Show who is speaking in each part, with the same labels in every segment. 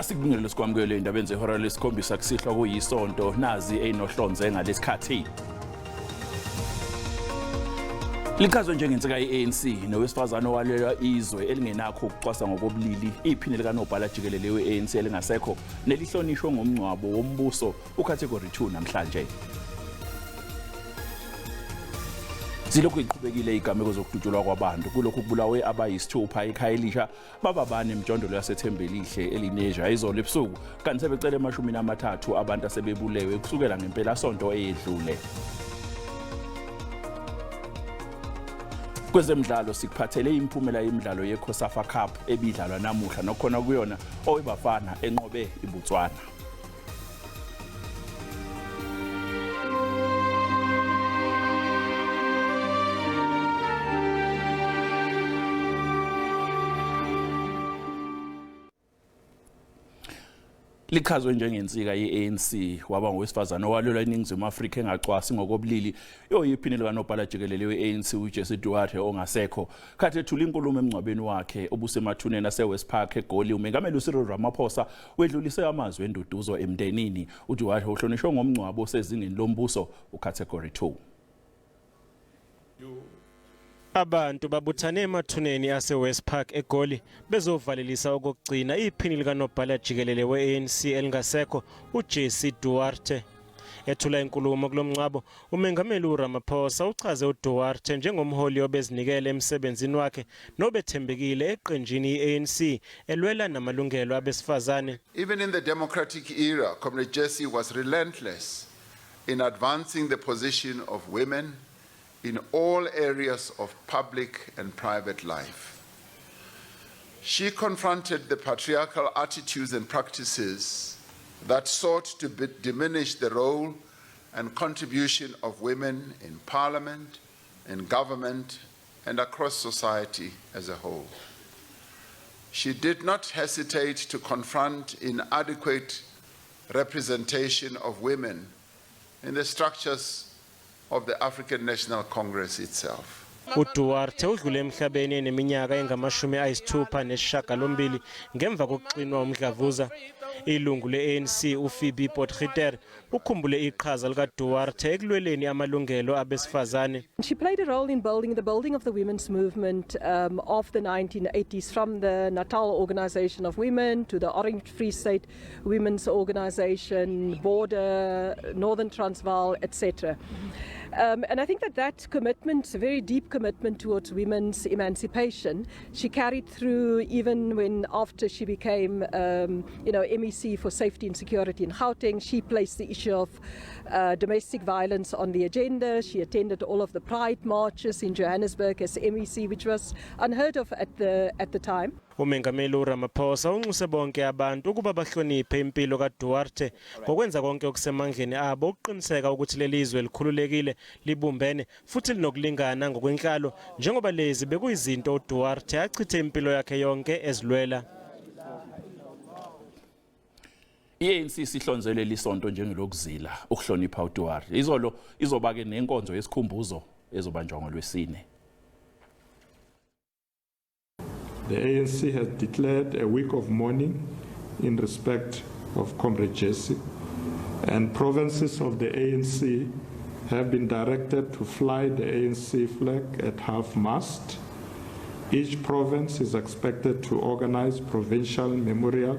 Speaker 1: Asikubingelele, sikwamukele indabeni zehora lesikhombisa kusihlwa kuyisonto. Nazi eyinohlonze ngalesikhathi. Lichazwe njengensika ye-ANC nowesifazane owalelwa izwe elingenakho ukucwasa ngokobulili, iphini likanobhala jikelele we-ANC elingasekho nelihlonishwe ngomngcwabo wombuso ucategory 2 namhlanje. Zilokhu iqhubekile igameko zokudutshulwa kwabantu. Kulokhu kubulawe abayisithupha eKhayelitsha, baba bane emjondolo yaseThembelihle eLinesia izolo ebusuku, kanti sebecela 30 abantu asebebulewe kusukela ngempelasonto eyedlule. Kwezemidlalo sikuphathele imiphumela yemidlalo yeCOSAFA Cup ebidlalwa namuhla, nokhona kuyona oweBafana enqobe iBotswana. Lichazwe njengensika ye-ANC, waba ngowesifazane owalwela iNingizimu Afrika engacwasi ngokobulili, yoyiphini likanobhala jikelele we-ANC uJesse Duarte ongasekho. Khathi ethula inkulumo emngcwabeni wakhe obusemathuneni ase-West Park eGoli, uMengameli uCyril Ramaphosa wedlulise amazwi enduduzo emndenini. UDuarte uhlonishwe ngomngcwabo osezingeni lombuso ucategory 2.
Speaker 2: Abantu babuthane emathuneni ase-West Park eGoli bezovalelisa okokugcina iphini likanobhala jikelele we-ANC elingasekho uJesse Duarte. Ethula inkulumo kulo mngcwabo, uMengameli uRamaphosa uchaze uDuarte njengomholi obezinikele emsebenzini wakhe nobethembekile eqenjini i-ANC elwela namalungelo abesifazane.
Speaker 3: Even in the democratic era, Comrade Jesse was relentless in advancing the position of women in all areas of public and private life. She confronted the patriarchal attitudes and practices that sought to diminish the role and contribution of women in parliament, in government, and across society as a whole. She did not hesitate to confront inadequate representation of women in the structures of the African National Congress itself.
Speaker 2: UDuarte udlule emhlabeni eneminyaka engama-68 ngemva kokuxinwa umdlavuza. Ilungu le-ANC uPhoebe Potgieter ukhumbule iqhaza likaDuarte ekulweleni amalungelo abesifazane.
Speaker 4: She played a role in building the building of the women's movement of the 1980s, from the Natal Organization of Women to the Orange Free State Women's Organization, Border, Northern Transvaal, etc. And I think that that commitment, a very deep commitment towards women's emancipation, she carried through even when after she became, MEC for Safety and Security in Gauteng. She placed the issue of domestic violence on the agenda. She attended all of the pride marches in Johannesburg as MEC, which was unheard of at the time.
Speaker 2: Umengameli uRamaphosa unxuse bonke abantu ukuba bahloniphe impilo kaDuarte ngokwenza konke okusemandleni abo ukuqiniseka ukuthi leli zwe likhululekile, libumbene futhi linokulingana ngokwenhlalo, njengoba lezi bekuyizinto uDuarte achithe impilo yakhe yonke ezilwela.
Speaker 1: I-ANC sihlonze leli sonto njengelokuzila ukuhlonipha uDuarte. Izolo izoba ke nenkonzo yesikhumbuzo ezobanjwa ngolwesine.
Speaker 5: The ANC has declared a week of mourning in respect of Comrade Jesse, and provinces of the ANC have been directed to fly the ANC flag at half mast. Each province is expected to organize provincial memorial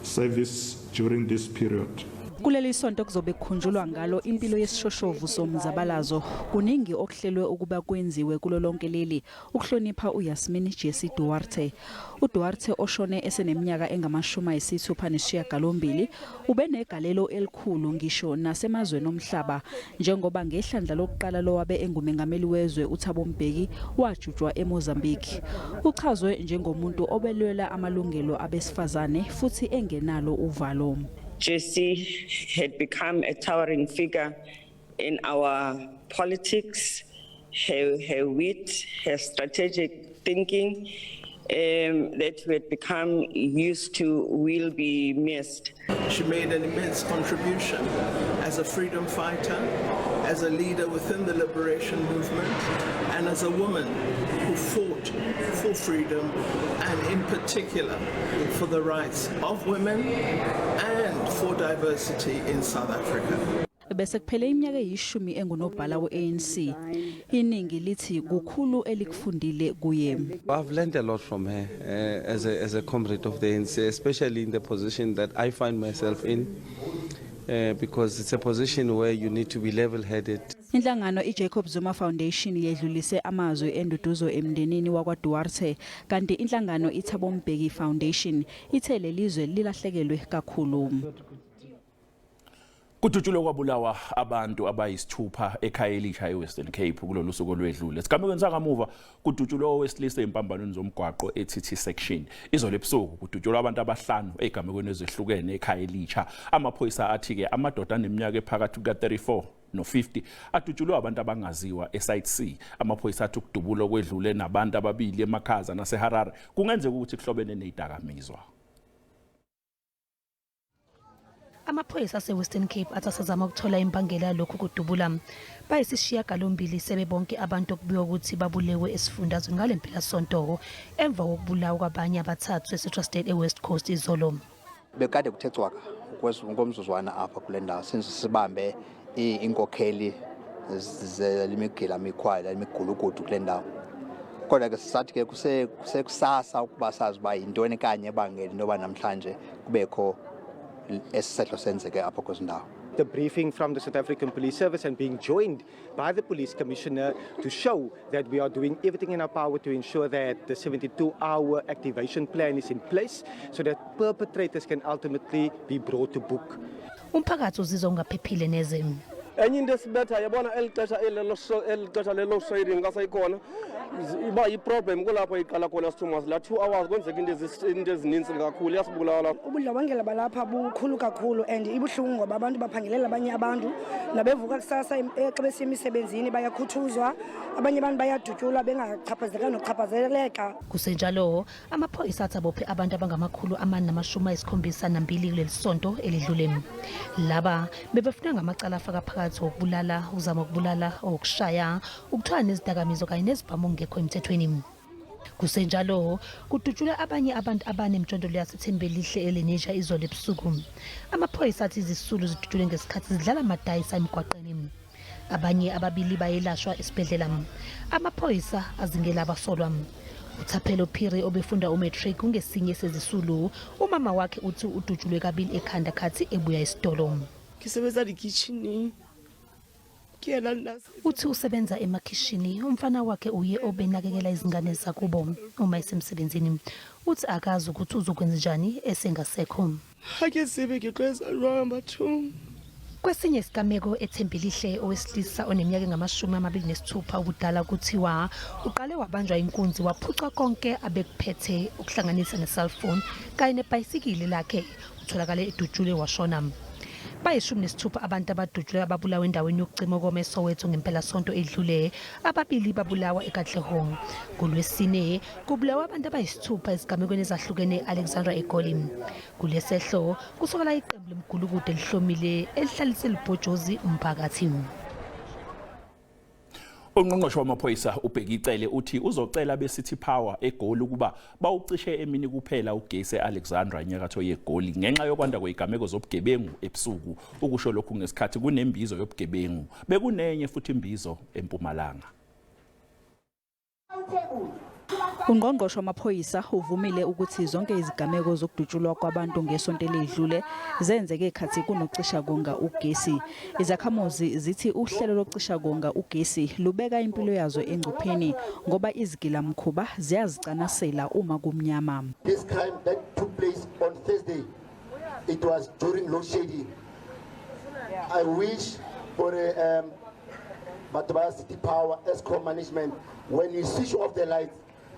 Speaker 5: service during this period.
Speaker 6: Kuleli sonto kuzobe kukhunjulwa ngalo impilo yesishoshovu somzabalazo. Kuningi okuhlelwe ukuba kwenziwe kulo lonke leli ukuhlonipha uYasmin Jesse Duarte. UDuarte, oshone eseneminyaka engama-68, ubenegalelo elikhulu ngisho nasemazweni omhlaba, njengoba ngehlandla lokuqala lowabe engumengameli wezwe uThabo Mbeki wajutshwa eMozambique. Uchazwe njengomuntu obelwela amalungelo abesifazane futhi engenalo uvalo.
Speaker 7: Jesse had become a towering figure in our politics. Her wit, her strategic thinking that we had become used to will be missed.
Speaker 8: She made an immense contribution as a freedom fighter, as a leader within the liberation movement, and as a woman who fought for freedom and in particular for the rights of women and for diversity in South Africa.
Speaker 6: Bese kuphele iminyaka eyishumi engunobhala we-ANC. Iningi lithi kukhulu elikufundile kuye.
Speaker 9: I've learned a lot from her as a comrade of the ANC, especially in the position that I find myself in, because it's a position where you need to be level-headed.
Speaker 6: Inhlangano iJacob Zuma Foundation yedlulise amazwi enduduzo emndenini wakwaDuarte, kanti inhlangano iThabo Mbeki Foundation ithe lelizwe lilahlekelwe kakhulu.
Speaker 1: Kudutshulwe kwabulawa abantu abayisithupha eKhayelitsha eWestern Cape kulolu suku olwedlule. Sigamekweni sakamuva kudutshulwe owesilisa empambanweni zomgwaqo eTT section. Izolo ebusuku kudutshulwe abantu abahlanu egamekweni ezehlukene eKhayelitsha. Amaphoyisa athi ke amadoda aneminyaka ephakathi kuka-34 no-50 adutshulwe abantu abangaziwa eSite C. Amaphoyisa athi ukudubula okwedlule nabantu ababili eMakhaza naseHarare kungenzeka ukuthi kuhlobene nezidakamizwa.
Speaker 10: Amaphoyisa ase-Western Cape athi asazama ukuthola imbangela yalokhu kudubula. Bayisishiyagalombili sebebonke abantu okubikwa ukuthi babulewe esifundazweni ngale mpelasonto emva kokubulawa kwabanye abathathu eCitrusdal eWest Coast izolo.
Speaker 11: Bekade kuthe cwaka ngomzuzwana apha kule ndawo since sibambe iinkokheli zelemigila mikhwa lemigulukudu kule ndawo, kodwa ke sisathi ke kusekusasa ukuba sazi uba yintoni kanye ebangela into yoba namhlanje kubekho esi sehlo senzeke apha kwezi ndawo.
Speaker 12: The briefing from the South African Police Service and being joined by the police commissioner to show that we are doing everything in our power to ensure that the 72-hour activation plan is in place so that perpetrators can ultimately be brought to book.
Speaker 10: Umphakathi uzizwa ungaphephile neze.
Speaker 13: Enye into esibetha yabona eli xesha eli xesha le-load shedding kaseyikhona iba yiproblem, kulapho iqala khona sithumas la 2 hours kwenzeka into ezininzi kakhulu, iyasibulala.
Speaker 14: Ubundlobongela balapha bukhulu kakhulu and ibuhlungu ngoba abantu baphangelela abanye abantu nabevuka kusasa xa besiya emisebenzini bayakhuthuzwa, abanye abantu bayadutyulwa bengachaphazeleka nokuchaphazeleka.
Speaker 10: Kusenjalo, amaphoyisa athi abophe abantu abangama-472 kuleli sonto elidlule. Laba bebefuna ngamacala afaka phakathi okubulala, ukuzama ukubulala, okushaya, ukuthwala nezidakamizwa kanye nezibhamu okungekho emthethweni. Kusenjalo, kudutshulwe abanye abantu abane emjondolo yaseThembelihle eLenasia izolo ebusuku. Amaphoyisa athi izisulu zidutshulwe ngesikhathi zidlala amadayisa emgwaqeni. Abanye ababili bayelashwa esibhedlela. Amaphoyisa azingela abasolwa. UThaphelo Phiri obefunda umatric ungesinye sezisulu. Umama wakhe uthi udutshulwe kabili ekhanda khathi ebuya esitolo.
Speaker 15: Ke sebetsa dikitjhineng, ke yena nna.
Speaker 10: Uthi usebenza emakhishini, umfana wakhe uye obenakekela izingane zakubo uma esemsebenzini. Uthi akazi ukuthi uzokwenza njani esengasekho.
Speaker 15: Ha ke tsebe ke tlo etsa jwang bathong.
Speaker 10: Kwesinye isigameko eThembelihle, owesilisa oneminyaka engama-26 ubudala kuthiwa uqale wabanjwa inkunzi waphucwa konke abekuphethe ukuhlanganisa ne-cellphone kanye nebhayisikili lakhe. Utholakale edutshulwe washona. Bayishumi nesithupha abantu abadutshulwe ababulawa endaweni yokucima koma eSoweto ngempelasonto edlule. Ababili babulawa eKatlehong. NgoLwesine kubulawa abantu abayisithupha ezigamekweni ezahlukene e-Alexandra eGoli. Kulesehlo kusukela iqembu lemigulukudu elihlomile elihlalise libhojozi umphakathi.
Speaker 1: Ungqongqoshe wamaphoyisa uBheki Cele uthi uzocela beCity Power eGoli ukuba bawucishe emini kuphela ugesi eAlexandra enyakatho yeGoli ngenxa yokwanda kwezigameko zobugebengu ebusuku. Ukusho lokhu ngesikhathi kunembizo yobugebengu. Bekunenye futhi imbizo eMpumalanga.
Speaker 6: Ungqongqoshe wamaphoyisa uvumile ukuthi zonke izigameko zokudutshulwa kwabantu ngesonto elidlule zenzeke khathi kunocisha konga ugesi. Izakhamuzi zithi uhlelo lokucisha konga ugesi lubeka impilo yazo engcupheni ngoba izigilamkhuba ziyazicanasela uma kumnyama.
Speaker 16: This crime that took place on Thursday, it was during load shedding. I wish for batho ba City Power, Eskom management, when you switch off the lights,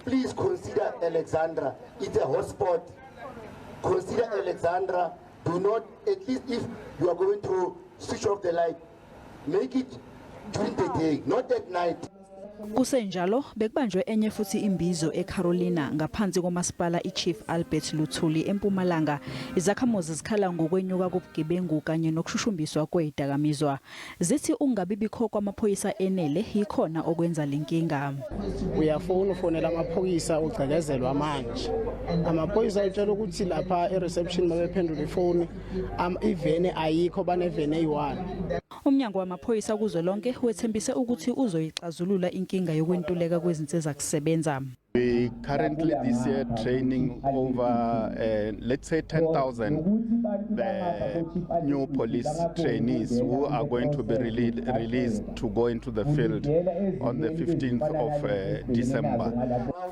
Speaker 16: please consider Alexandra. It's a hotspot. Consider Alexandra. Do not, at least if you are going to switch off the light, make it during the day, not at night.
Speaker 6: Kusenjalo bekubanjwe enye futhi imbizo eCarolina ngaphansi komasipala iChief Albert Luthuli eMpumalanga. Izakhamuzi zikhala ngokwenyuka kobugebengu kanye nokushushumbiswa kwezidakamizwa. Zithi ukungabi bikho kwamaphoyisa enele yikhona okwenza lenkinga.
Speaker 17: Uyafona ufonela amaphoyisa ugcekezelwa manje. Amaphoyisa ayitshela ukuthi lapha e-reception babephendula ifoni iveni ayikho baneveni eyi-1.
Speaker 6: Umnyango wamaphoyisa kuzwelonke wethembise ukuthi uzoyixazulula inkinga yokwentuleka kwezinsiza kusebenza.
Speaker 18: We currently this year training over, let's say, 10,000 the new police trainees who are going to be released to go into the field on the 15th of December.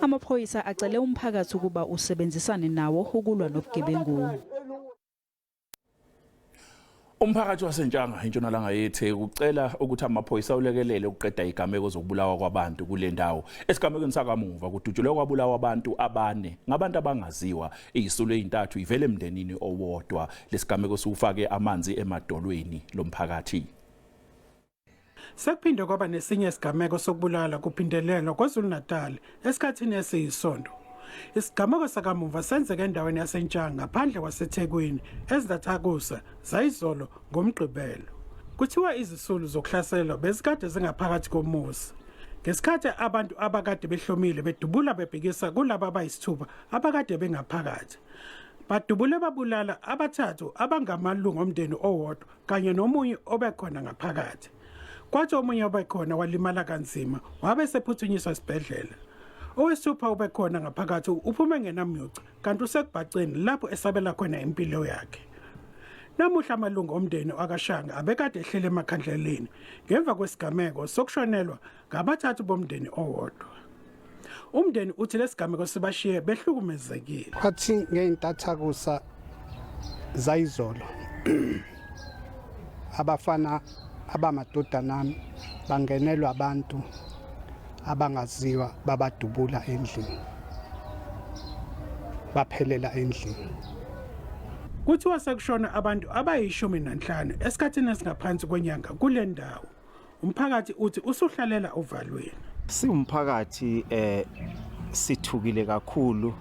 Speaker 6: Amaphoyisa acele umphakathi ukuba usebenzisane nawo ukulwa nobugebengu.
Speaker 1: Umphakathi waseNtshanga entshonalanga yeTheku ucela ukuthi amaphoyisa awulekelele ukuqeda igameko zokubulawa kwabantu kule ndawo. Esigamekweni sakamuva kudutshulwe kwabulawa abantu abane ngabantu abangaziwa. Izisulu ezintathu ivele emndenini owodwa. Lesigameko siwufake amanzi emadolweni lomphakathi.
Speaker 19: Sekuphinde kwaba nesinye isigameko sokubulala kuphindelelwa KwaZulu-Natal esikhathini esiyisonto. Isigameko sakamuva senzeke endaweni yaseNtshanga ngaphandle kwaseThekwini ezintathakusa zayizolo ngoMgqibelo. Kuthiwa izisulu zokuhlaselwa bezikade zingaphakathi komuzi. Ngesikhathi abantu abakade behlomile bedubula bebhekisa kulaba abayisithupha abakade bengaphakathi. Badubule babulala abathathu abangamalungu omndeni owodwa kanye nomunye obekhona ngaphakathi. Kwathi omunye obekhona walimala kanzima wabe sephuthunyiswa esibhedlela. Owesithupha ubekhona ngaphakathi uphume ngenamyocu kanti usekubhaceni lapho esabela khona impilo yakhe. Namuhla amalungu omndeni akaShanga abekade ehlele emakhandleleni ngemva kwesigameko sokushonelwa ngabathathu bomndeni owodwa. Umndeni uthi lesigameko sibashiye behlukumezekile.
Speaker 20: Kwathi ngey'ntathakusa zayizolo abafana abamadodana ami bangenelwa abantu abangaziwa babadubula endlini baphelela endlini.
Speaker 19: Kuthiwa sekushona abantu abayi-15 esikhathini esingaphansi kwenyanga kule ndawo. Umphakathi uthi usuhlalela uvalweni.
Speaker 21: Siwumphakathi sithukile kakhulu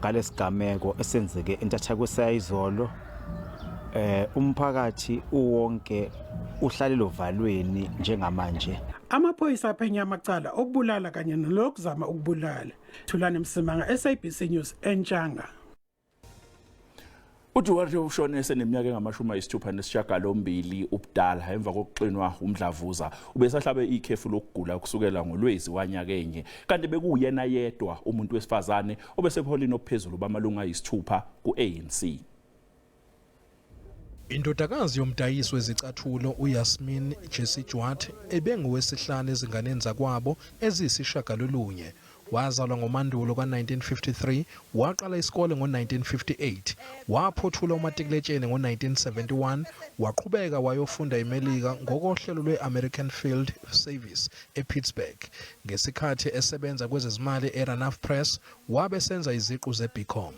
Speaker 21: ngalesigameko esenzeke entathakusa izolo. Umphakathi uwonke uhlalela ovalweni njengamanje.
Speaker 19: Amaphoyisa aphenya amacala okubulala kanye nolokuzama ukubulala. Thulani Msimanga, SABC News, eNtshanga.
Speaker 1: UDuarte ushone eseneminyaka engu-68 ubudala emva kokuxinwa umdlavuza. Ubesahlabe ikhefu lokugula kusukela ngoLwezi wanyakenye. Kanti bekuyena yedwa umuntu wesifazane obesebuholini obuphezulu bamalungu ayisithupha ku-ANC.
Speaker 22: Indodakazi yomdayisi wezicathulo uYasmin Jessie Duarte ebengowesihlanu ezinganeni zakwabo eziyisishiyagalolunye. Wazalwa ngoMandulo ka-1953, waqala isikole ngo-1958, waphothula umatikuletsheni ngo-1971, waqhubeka wayofunda eMelika ngokohlelo lwe-American Field Service ePittsburgh. Ngesikhathi esebenza kwezezimali eRanav Press, wabe senza iziqu ze-BCom.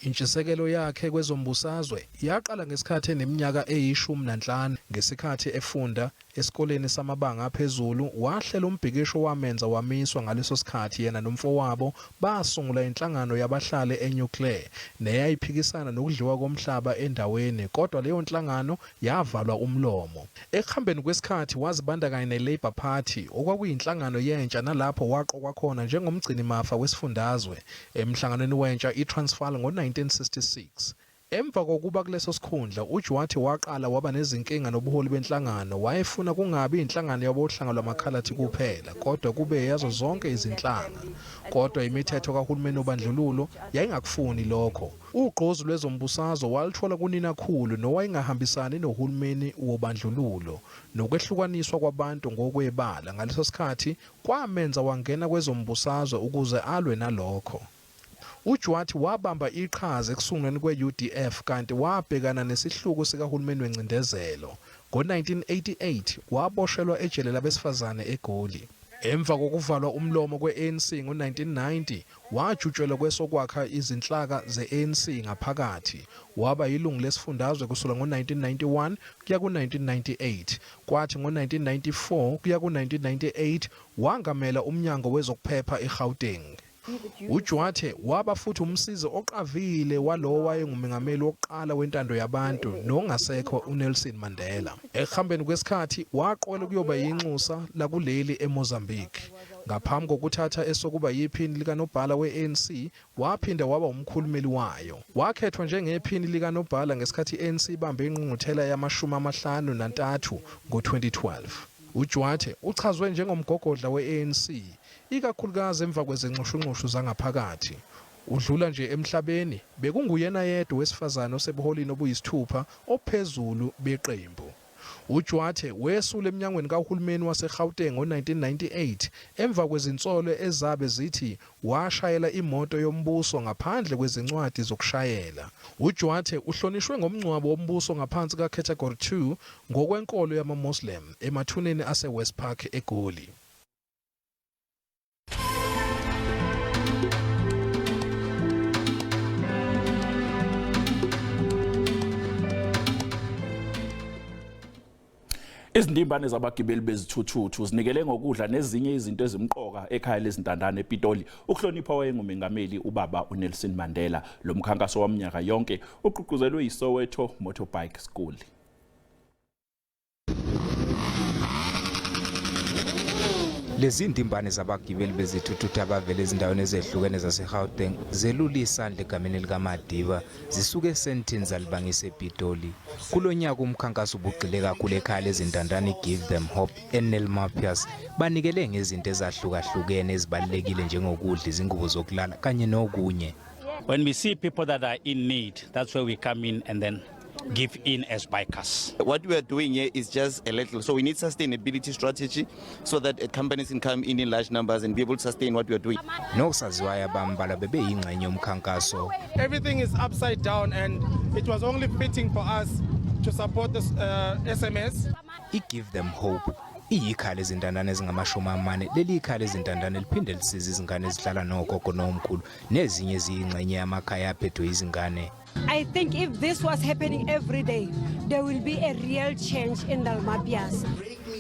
Speaker 22: Intshisekelo yakhe kwezombusazwe yaqala ngesikhathi eneminyaka eyi-15 ngesikhathi efunda esikoleni samabanga aphezulu wahlela umbhikisho wamenza wamiswa ngaleso sikhathi yena nomfowabo basungula inhlangano yabahlali eNew Clare neyayiphikisana nokudliwa komhlaba endaweni kodwa leyo nhlangano yavalwa umlomo. Ekuhambeni kwesikhathi wazibandakanya ne-Labour Party okwakuyinhlangano yentsha nalapho waqokwa khona njengomgcinimafa wesifundazwe emhlanganweni wentsha iTransvaal ngo-1966. Emva kokuba kuleso sikhundla uDuarte waqala waba nezinkinga nobuholi benhlangano wayefuna kungabi inhlangano yabohlanga lwamakhalathi kuphela kodwa kube yazo zonke izinhlanga kodwa imithetho kahulumeni wobandlululo yayingakufuni lokho. Ugqozi lwezombusazwe waluthola kuninakhulu nowayengahambisani nohulumeni wobandlululo nokwehlukaniswa kwabantu ngokwebala ngaleso sikhathi kwamenza wangena kwezombusazwe ukuze alwe nalokho. UDuarte wabamba iqhaza ekusungulweni kwe-UDF kanti wabhekana nesihluku sikahulumeni wencindezelo. Ngo-1988 waboshelwa ejele labesifazane eGoli. Emva kokuvalwa umlomo kwe-ANC ngo-1990, wajutshelwa kwesokwakha izinhlaka ze-ANC ngaphakathi. Waba yilungu lesifundazwe kusukela ngo-1991 kuya ku-1998. Kwathi ngo-1994 kuya ku-1998 wangamela uMnyango wezokuPhepha eGauteng. UDuarte waba futhi umsizi oqavile walowo wayengumengameli wokuqala wentando yabantu nongasekho uNelson Mandela. Ekuhambeni kwesikhathi waqokelwa ukuyoba yinxusa lakuleli eMozambique. Ngaphambi kokuthatha esokuba yiphini likanobhala we-ANC waphinde waba umkhulumeli wayo. Wakhethwa njengephini likanobhala ngesikhathi i-ANC ibambe ingqungquthela yama-53 ngo-2012. UDuarte uchazwe njengomgogodla we-ANC ikakhulukazi emva kwezinxushunxushu zangaphakathi. Udlula nje emhlabeni bekunguyena yedwa wesifazane osebuholini obuyisithupha ophezulu beqembu. UDuarte wesula emnyangweni kahulumeni waseGauteng ngo-1998 emva kwezinsolo ezabe zithi washayela imoto yombuso ngaphandle kwezincwadi zokushayela. UDuarte uhlonishwe ngomngcwabo wombuso ngaphansi ka-Category 2 ngokwenkolo yamaMoslem emathuneni ase-West Park eGoli.
Speaker 1: Izindimbane zabagibeli bezithuthuthu zinikele ngokudla nezinye izinto ezimqoka ekhaya lezintandane ePitoli ukuhlonipha owayengumengameli ubaba uNelson Mandela. Lo mkhankaso waminyaka yonke ugqugquzelwe yiSoweto Motorbike School.
Speaker 3: Lezi ndimbane zabagibeli bezithuthuthu abavela ezindaweni ezehlukene zaseGauteng zelula isandla egameni likaMadiba zisuke eSandton zalibangisa ePitoli. Kulo nyaka umkhankaso ubugxile kakhulu ekhaya lezintandane iGive Them Hope eNelmapius. Banikele ngezinto ezahlukahlukene ezibalulekile njengokudla, izingubo zokulala kanye nokunye.
Speaker 4: When we see people that are in need, that's where we come in and then give in as bikers.
Speaker 23: What we are doing here is just a little. So we need sustainability strategy so that companies can come in large numbers and be able to sustain what we are doing.
Speaker 3: Nosaziwayo abambalwa bebeyingxenye yomkhankaso.
Speaker 24: Everything is upside down and it was only fitting for us to support this SMS.
Speaker 3: I-Give Them Hope iyikhaya lezintandane ezingama-40. Leli ikhaya lezintandane liphinde lisize izingane ezihlala nogogo nomkhulu nezinye eziyingxenye yamakhaya aphethwe izingane.
Speaker 25: I think if this was happening every day, there will be a real change in Nellmapius.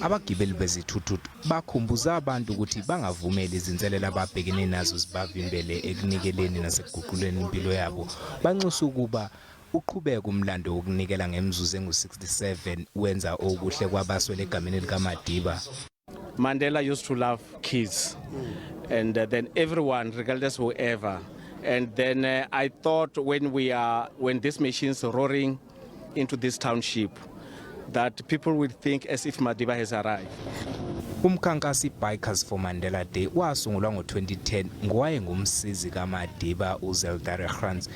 Speaker 3: Abagibeli bezithuthuthu bakhumbuza abantu ukuthi bangavumeli izinselelo ababhekene nazo zibavimbele ekunikeleni nasekuguquleni impilo yabo. Banxusa ukuba uqhubeke umlando wokunikela ngemizuzu engu-67 wenza okuhle kwabaswele egameni likaMadiba.
Speaker 26: Mandela used to love kids, and then everyone, regardless whoever. And then I thought when this machine's roaring into this township, that people will think as if Madiba has arrived.
Speaker 3: Umkhankaso iBikers for Mandela Day wasungulwa ngo-2010 ngowayengumsizi kaMadiba uZelda Rooskrantz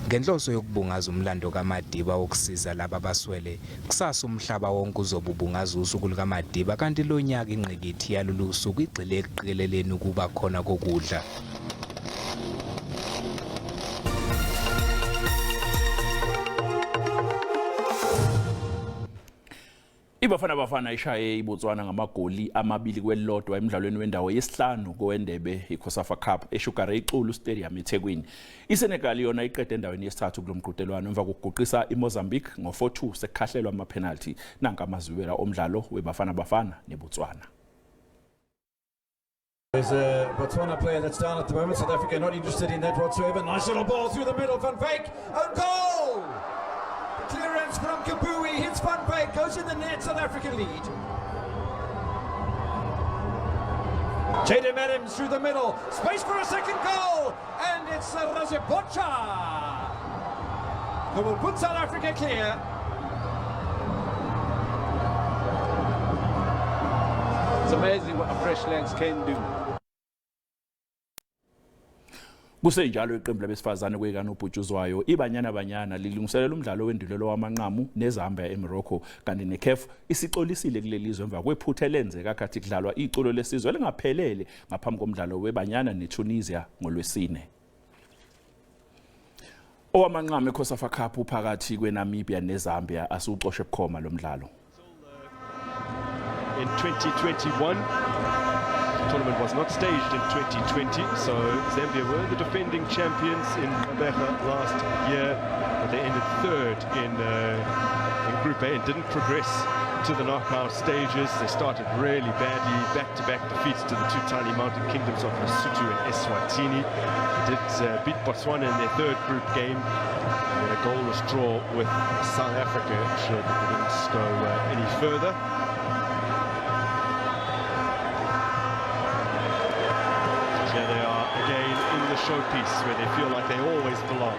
Speaker 3: ngenhloso yokubungaza umlando kaMadiba wokusiza laba abaswele. Kusasa umhlaba wonke uzobe ubungaza usuku lukaMadiba, kanti lo nyaka ingqikithi yalolu suku igxile ekuqikeleleni ukuba khona kokudla.
Speaker 1: IBafana Bafana ishaye iBotswana ngamagoli 2-1 emdlalweni wendawo yesihlanu kowendebe iCOSAFA Cup eSugar Ray Xulu Stadium eThekwini. ISenegal yona iqede endaweni yesithathu kulomqhudelwano emva kokuguqisa iMozambique ngo-4-2 sekukhahlelwa ama-penalty. Nanka amazwibela omdlalo weBafana Bafana neBotswana.
Speaker 27: There's a Botswana player that's down at the moment. South Africa not interested in that whatsoever. Nice little ball through the middle. Van Wyk. Own goal! Clearance from Kabui. Hits Van Wyk. Goes in the net. South Africa lead. Jaden Adams through the middle. Space for a second goal. And it's Rasebotja who will put South Africa clear.
Speaker 9: It's amazing what a fresh legs can do.
Speaker 1: Kusenjalo iqembu labesifazane kwekanobhutshuzwayo iBanyana Banyana lilungiselela umdlalo wendulelo wamanqamu neZambia eMorocco, kanti neCAF isixolisile kuleli lizwe emva kwephutha elenzeka khathi kudlalwa iculo lesizwe elingaphelele ngaphambi komdlalo weBanyana neTunisia ngolwesine. Owamanqamu eCOSAFA Cup uphakathi kweNamibia neZambia asiwucoshe bukhoma lo mdlalo.
Speaker 28: In 2021,
Speaker 2: Tournament was not staged in 2020, so Zambia were the defending champions in Gqeberha last year, but they ended third in Group A and didn't progress to the knockout stages. They started really badly, back-to-back defeats to the two tiny mountain kingdoms of Lesotho and Eswatini. They did beat Botswana in their third group game, and then a goalless draw with South Africa ensured that they didn't go any further. Here they are again in the showpiece where they feel like they always belong.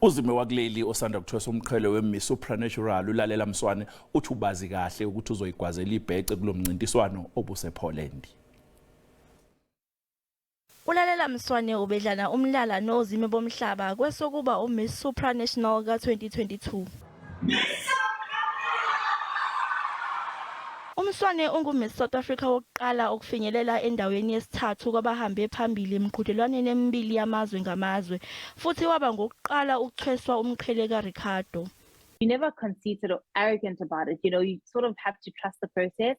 Speaker 1: Uzime wakuleli osanda kuthwesa umqhele weMiss Supranational uLalela Mswane uthi ubazi kahle ukuthi uzoyigwazela ibhece kulomncintiswano obusePoland.
Speaker 5: Ulalela Mswane ubedlana umlala nozime bomhlaba kwesokuba uMiss Supranational ka-2022. UMswane unguMiss South Africa wokuqala ukufinyelela endaweni yesithathu kwabahambe phambili emqhudelwaneni emibili yamazwe ngamazwe futhi waba ngokuqala ukuthweswa umqhele kaRicardo.
Speaker 7: You never conceited or arrogant about it. You know, you sort of have to trust the process.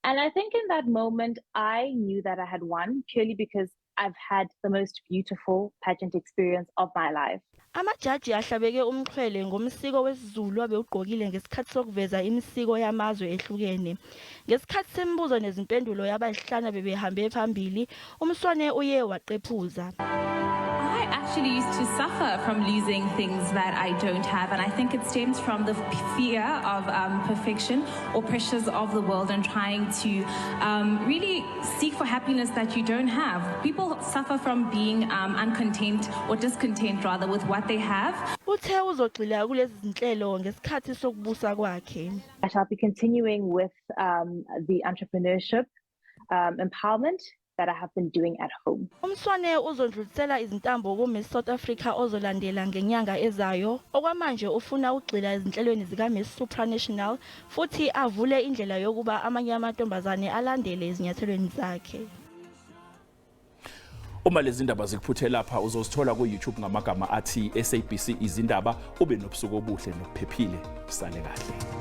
Speaker 7: And I think in that moment, I knew that I had won purely because I've had the most beautiful pageant experience of my life.
Speaker 5: Amajaji ahlabeke umxhwele ngomsiko wesiZulu abewugqokile ngesikhathi sokuveza imisiko yamazwe ehlukene. Ngesikhathi semibuzo nezimpendulo yabahlanu bebehambe phambili, uMswane uye waqephuza.
Speaker 8: I actually used to suffer from losing things that I don't have, and I think it stems from the fear of perfection or pressures of the world and trying to really seek for happiness that you don't have. People suffer from being uncontent or discontent rather with what they have.
Speaker 5: Uthe uzogxila kulezi zinhlelo ngesikhathi sokubusa kwakhe.
Speaker 7: I shall be continuing with the entrepreneurship empowerment that I have been doing at home.
Speaker 5: UMswane uzondlulisela izintambo kuMiss South Africa ozolandela ngenyanga ezayo. Okwamanje ufuna ukugxila ezinhlelweni zika Miss Supranational futhi avule indlela yokuba amanye amantombazane alandele ezinyathelweni zakhe.
Speaker 1: Uma lezi ndaba zikuphuthe lapha uzozithola ku YouTube ngamagama athi SABC izindaba. Ube nobusuku obuhle nokuphephile. Sale kahle.